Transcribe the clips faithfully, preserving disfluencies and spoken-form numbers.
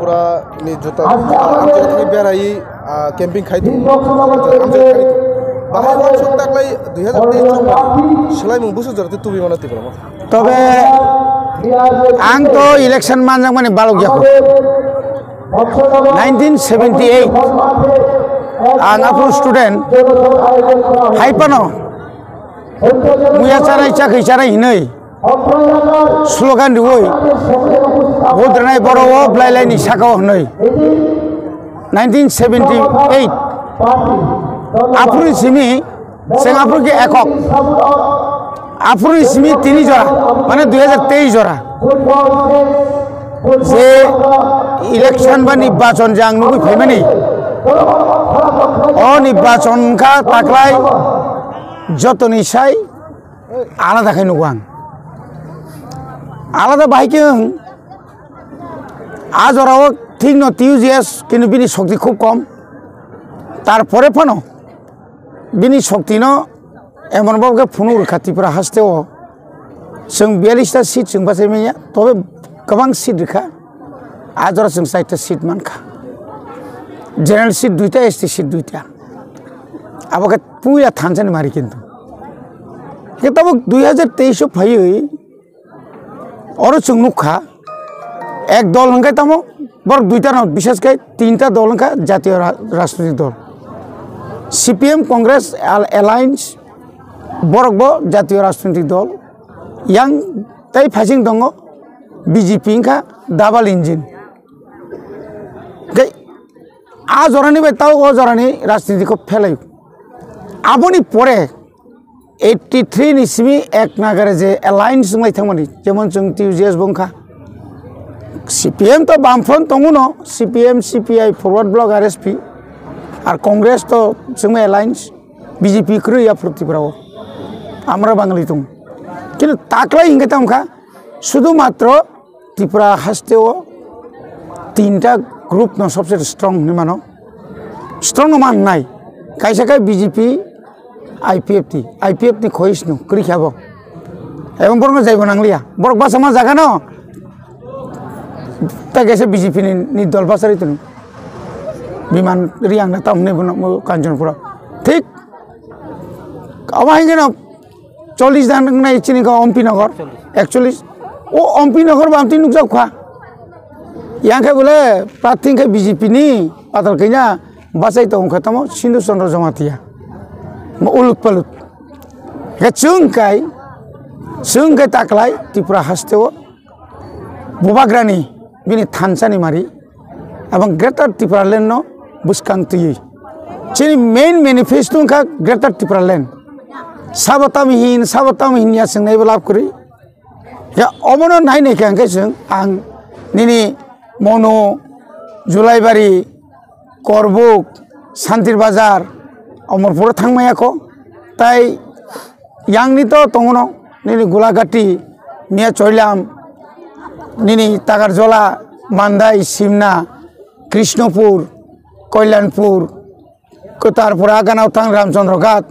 Pura ni juta amchai thani berai, ah, camping khai tu. Amchai thani tu. Bahai wansuk taklai dui hazar teis chong ba. Selaimung busu jora tu tubi mana Tipra ma. Tobe ang to election manjak mani balok ya. Nineteen seventy eight ang aphuru student hai pano muya chanai chakhi chanai hinoi slogan riwi vote rwnai borok o blailai ni saka o hinoi nineteen seventy eight aphuru simi Seng aphuru khe ekok. Aphuru ni simi tini jora, mane dui hazar teis jora. Je election ba nirbachon je ang nugui phaimani. O nirbachon kha taklai jotoni sai alada khai nugo ang. Alada bahai khe wng, a jorao thik no T U G S, kintu bini shokti khub kom. Tarpore phano bini shokti no emon bhabe khe phunuk rwkha Tripura haste o. Chwng biyallis ta seat chwng bachai manya, tobe kwbang seat rwkha. A jora chwng char ta seat mankha. General seat duita, S T seat duita. Abo khe puila thansa ni mari kintu. Khe tabuk dui hazar teis o phaiwi Oro chwng nukha, ek dol hwnkhe tamo, borok duita no, bishes khe tinta dol wngkha jatiyo ra-, rajnoitik dol. C P M Congress al-, Alliance, borok bo jatiyo rajnoitik dol. Yang tei phaising tongo B J P wngkha double engine. Tei a jorani bai tao o jorani rajniti kho phelai. Aboni pore eighty three ni simi ek nagare je alliance wnglai thangmani, jemon chwng T U G S bo wngkha. C P M to Bamfront tongo no, C P M, C P I, Forward Bloc, R S P, ar Congress to chwngma alliance, B J P kwrwi ya phuru Tripura o. Amra Bangali tong. Kintu taklai hingke tamo kha, sudu matro Tripura haste o tinta group no sobse strong hinwi mano. Strong no man nai. Kaisa khe B J P, I P F T, I P F ni khois no kwrwi kha bo. Ebong borok no jaibo nangliya. Borok basa ma jaga no. Ta kaisa B J P ni, ni dol basa ri tuni. Biman Riyang na tam hinwi bono Kanchanpura. Thik. Abo hai gano Chollish dan wngnai chini kha Ompi Nagar, ekchollish. O Ompi Nagar bamtwi nukjak kha. Yang khe bole prarthi khe B J P ni patal kanya bachai tong kha tamo Sindhu Chandra Jamatia. Mo uluk palut. Khe chwng kai, chwng kai taklai Tripura haste o Bubagrani bini thansa ni mari. Abang Greater Tipraland no bwskang twi. Chini main manifesto wngkha Greater Tipraland. Sabo tamo hin, sabo tamo hin ya swngnai bo lab kwrwi. Ya omono nai nai khe ang khe chwng ang nini Monu, Julaibari, Korbuk, Santir Bazar, Omorpuro thangmaya kho. Tai Yang ni to tongo no, nini Gulagati, Miya Choilam, nini Tagarjola, Mandai, Simna, Krishnopur, Kalyanpur, ko tarpore agana o thang Ramchandra Ghat,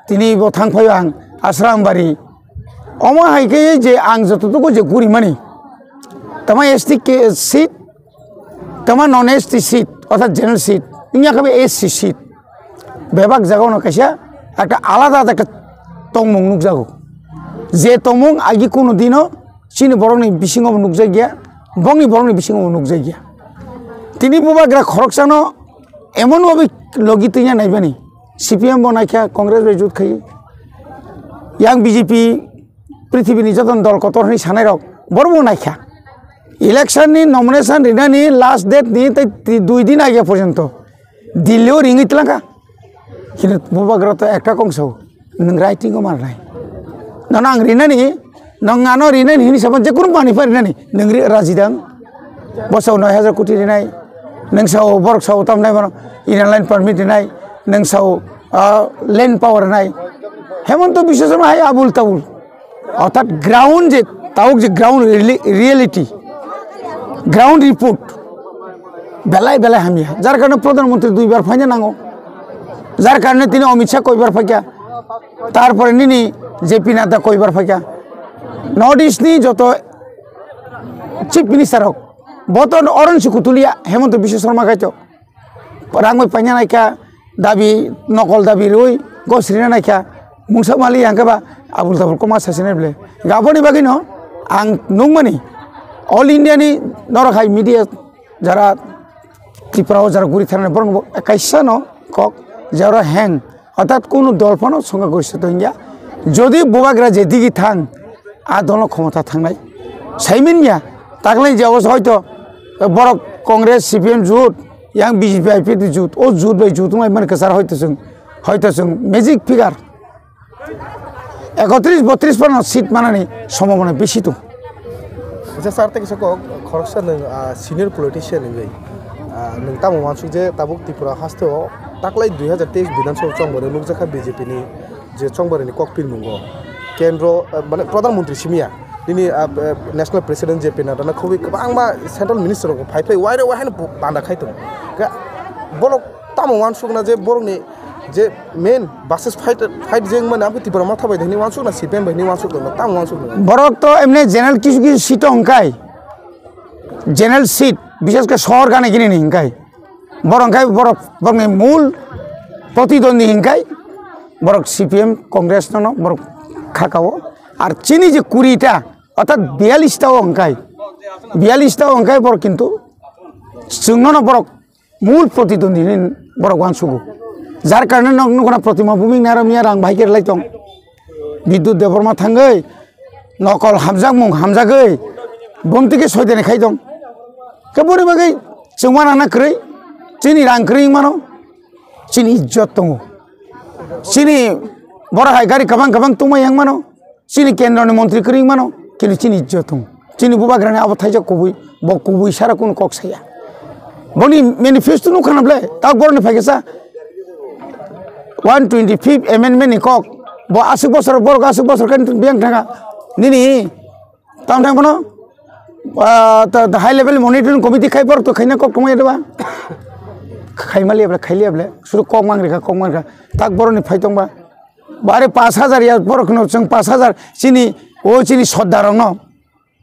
tini bo thang phaio ang Asrambari. Omo hai khe je ang jototuku je guri mani, tama S T ke seat, tama non S T seat, orthat general seat, wngya khe S C seat. Bebak jagao no kaisa ekta alada ekta tongmung nukjago. Je tongmung agi kunu dino chini borokni bisingo bo nukjakya, bongni borokni bisingo bo nukjakya. Tini bubagra khoroksano emon bhabe logi twiya naibani, C P M bo naikha, Congress bai jut khai, yang B J P prithibini joto dol kotor hwnwi sanairok borokbo naikha. Election ni nomination rinani last date ni tei ti-, dui din age porjonto Delhi o ringwi tlangkha. Kintu bubagra to ekta kong sao, nwng writing o mar nai. Nono ang rinani, nwng ano rinani hini sabo je kunu manwi pha rinani, nwng ri-, raji dang. Bo sao noi hajar koti rinai, nwng sao borok sao tam nai mano, inner line permit rinai, nwng sao, ah, land power rinai. Hemanta Biswa Sarma hai abul tabul. Orthat ground je, tauk je ground reali-, reality, ground report belai belai hamya. Jar karone Pradhan Mantri duibar phaina nango. Jar karone tini Amit Shah koibar phaikha. Tarpore nini J P Nadda koibar phaikha. North East ni joto Chief Minister rok Bo to oron si kutulia, Hemanta Biswa Sarma kaitor. Rang bai paina naikha, dabi, nokol dabi rwi, gosrina naikha, mungsa mali yang khe ba, abul tabul koma sasine ble. Gaboni bagwi no, ang nungmani, All India ni norok hai media jara Tripura o jara guri thani borok bo kaisa no kok jara heng. Orthat kunu dol phano songkha gorista tongya. Jodi bubagra je digi thang, a dolno khomota thangnai. Saimin ya, taklai je o hoito borok Congress, C P M jut, yang B J P I P F T jut, o jut bai jut wngmani kwchar hoito chwng, hoito chwng magic figure ekotris botris phano seat manani sombhabona bisi tong. Acha sir, tei kisa kok khoroksa nwng, ah, senior politician wngwi, ah, nwng tamo uansuk je tabuk Tripura haste o taklai dui hajar teis Bidhan Sabha chongmani nukjakha B J P ni je chongmani kok pirmungo kendro, ah, mane Pradhan Mantri simiya nini, ah, eh, National President J P Nadda no khobwi kwbangma central minister rok phai phai waire wahai no panda khai tongo. Khe borok tamo uansukna je borokni je main versus fight, fight je wngmani abo Tipra Motha bai hwnwi uansukna, C P M bai hwnwi uansukna, tamo uansukna. Borok to emne general kisu kisu seat o hwnkhai, general seat, bishes khe sohor gana gini ni hwnkhai. Borok hwnkhai borok, borokni mul protidwandi hwnkhai borok C P M, Congress no borok khakao. Ar chini je kuri ta, orthat biyallis ta o hwnkhai, biyallis ta o hwnkhai borok kintu chwngno no borok mul protidwandi hinwi borok uansugo. Jar karone nok nukna Protima Bhumik Nairok miya rang bahai khe rwlai tong. Bidyut Debbarma thangwi nokol hamjakmung hamjagwi bumtwi khe soidani khai tong. Khe boni bagwi chwng uanana kwrwi, chini rang kwrwi wng mano, chini ijjot tongo. Chini borok hai gari kwbang kwbang tongmai yang mano. Chini kendroni montri kwrwi mano, kintu chini ijjot tongo. Chini bubagrani abo thaijak kubui, bo kubui sara kunu kok saya. Boni manifesto nukha na ble, tak boroni phaikasa one twenty fifth amendment ni kok. Bo aswk bosor, borok aswk bosor khe biyang thangkha. Nini tam thang bono, ah, ta, ta high level monitoring committee khai borok to khaina kok tongmani ba. Khaimali ble, khaili ble, suru kok mangrikha, kok mangrikha. Tak boroni phai tongba. Bare pash hajar ya borok no chwng pash hajar chini o chini sodda rok no.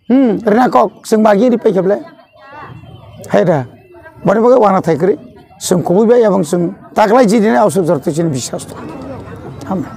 Hmm, rina kok chwng bagi ri pai kheble. Hai da. Bari bagai wana thai kri. Chwng kubui bai abang chwng taklai jidini ausuk jor twi chini biswas to. Hambai.